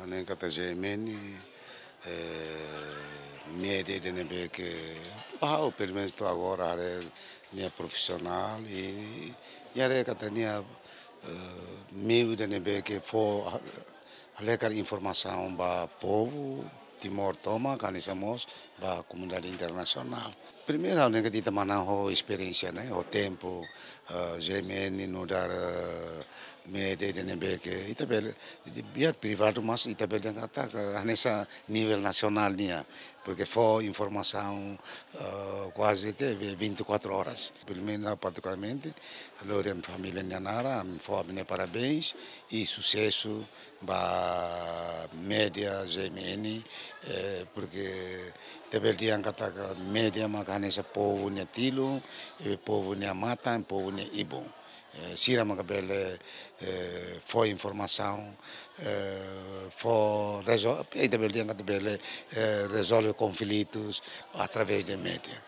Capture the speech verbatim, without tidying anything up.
Ha'u hanoin katak G M N, eh, média ida ne'ebé ke, ha'u pelumenus to'o agora haree nia profisionál i, i haree katak nia, eh, meiu ida ne'ebé ke fó, ah, hale'ar informasaun ba povu Timor tomak, hanesan mós ba komunidade internasionál. Primeiru, ha'u hanoin katak ita manán ho esperiénsia, ne'e, ho tempu, eh, G M N nu'udar, eh, média ida ne'ebé ke ita bele, biar privadu, mas ita bele dehan katak hanesan nivel nasionál nian, porke fó informasaun, eh, kuaze ke vinte e quatro horas. Pelumenus ha'u partikularmente, lori ami família nia naran, ami fó ami-nia parabéns i susesu ba média G M N, eh, porke ita bele dehan katak média maka hanesan povu nia tilun, eh, povu nia matan, povu nia ibun. Eh, sira maka bele, eh, fó informasaun, eh, fó rezol-, ita bele dehan katak bele, eh, rezolve konflitus através de média.